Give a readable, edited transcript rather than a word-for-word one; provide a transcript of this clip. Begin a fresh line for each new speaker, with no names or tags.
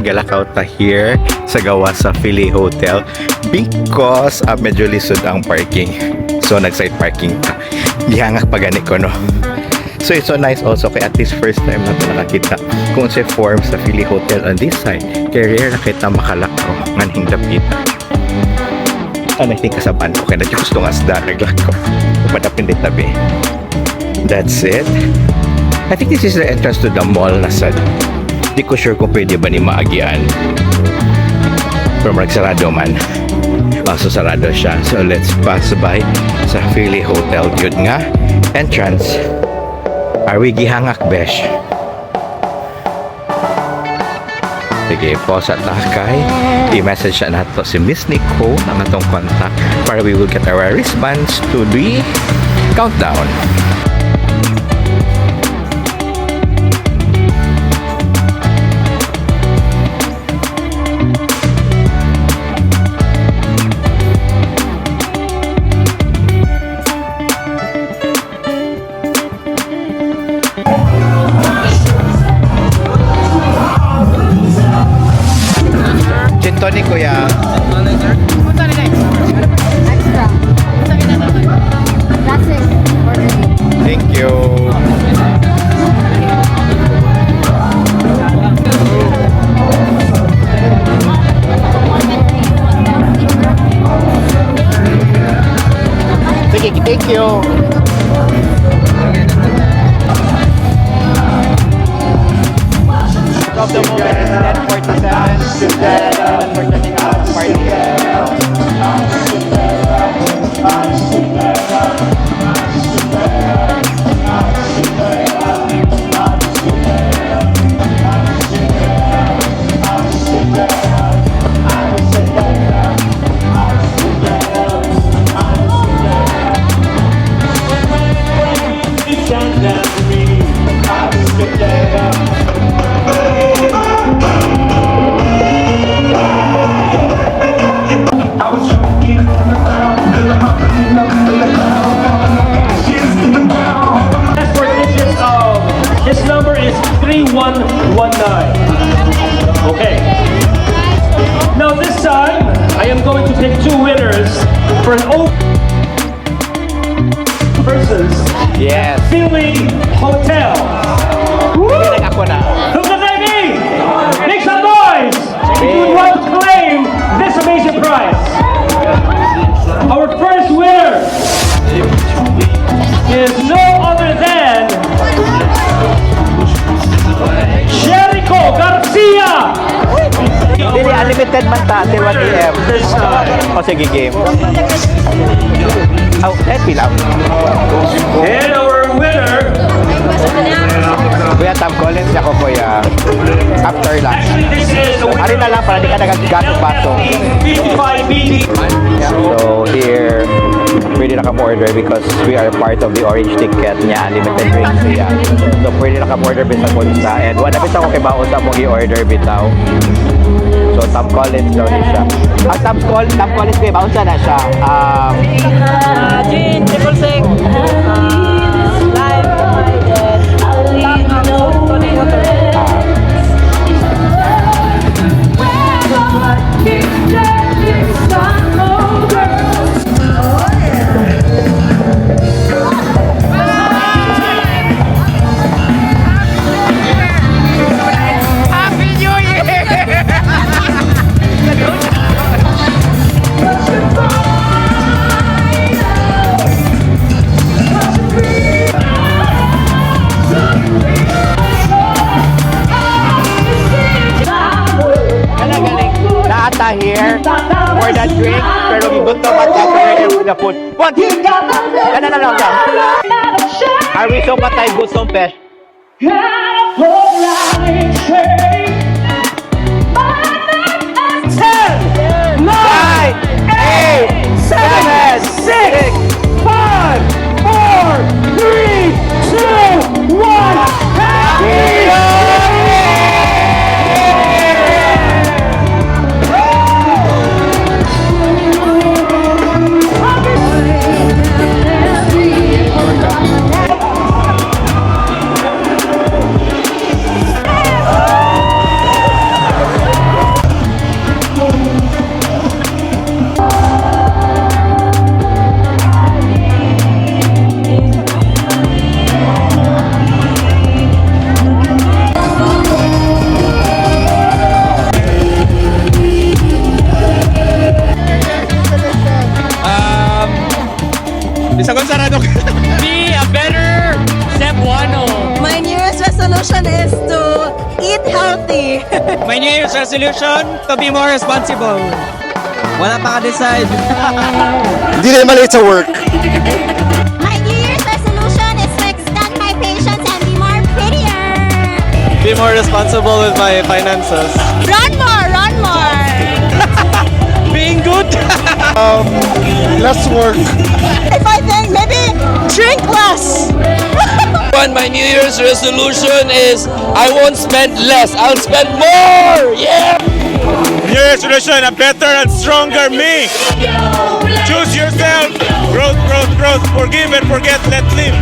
Galakaw ta here sa gawas sa Fili Hotel because medyo lisod ang parking. So nag-side parking ta. Gihangak pa gani ko, no. So it's so nice also kay at least first time na ito nakakita kung sa form sa Fili Hotel on this side. Kaya rare na kita makalakaw nganhing dapita. And I think kasaban ko kaya na gusto nga asda naglakaw. Upadapin di tabi. That's it. I think this is the entrance to the mall na sad. Di ko sure kung pwede ba ni maagian. Pero marag sarado man. Ah, so sarado siya. So let's pass by sa Philly Hotel. Yun nga. Entrance. Are we gihangak, besh? Sige po sa takay. I-message na nato si Miss Nicole ang atong contact para we will get our response to the countdown. Gin tonic, kuya.
Extra. That's it. Ordering.
Thank you. Sige, thank you. Of the moment is 10:47 and we're turning out the party.
Last four digits of his number is 3119. Okay. Now this time, I am going to pick two winners for an open persons Philly Hotel.
Piling ako na.
Who can they be? Make some noise if you would want to claim this amazing prize. Our first winner is no other than Jericho Garcia.
Dili, unlimited man ta till 1 a.m.
This time.
O sige, game. Oh, eh, pila.
And our winner,
Kuya Tam Collins ako, kuya. After lang.
Actually, this is the winner.
Ari na lang para di ka nagagato-bato.
55 BD.
So here, pwede na ka order because we are part of the orange ticket niya, unlimited drinks siya. So pwede na ka order bisag unsa. And wala bitaw ko kay baon sa among i-order bitaw. So Tam Collins daw ni siya. Ang Tam Collins kay baon sa na siya.
Gin, triple sec, lime, then tang, tonic water.
Happy New Year! Naata here for the drink, pero gusto pa ta for the food. One, na na na na. Are we so patay gutom, pesh?
10, 9,
9, 8, 7,
6, 5, 4, 3, 2, 1. Happy
Resolution is to eat healthy.
My New Year's resolution, to be more responsible. Wala pa ka-decide.
Hindi na malate sa work.
My New Year's resolution is to extend my patience and be more prettier.
Be more responsible with my finances.
Run more, run more.
Being good.
Less work.
If I think, maybe drink less.
One, my New Year's resolution is I won't spend less, I'll spend more! Yeah!
New Year's resolution, a better and stronger me. Choose yourself. Growth, growth, growth. Forgive and forget. Let live.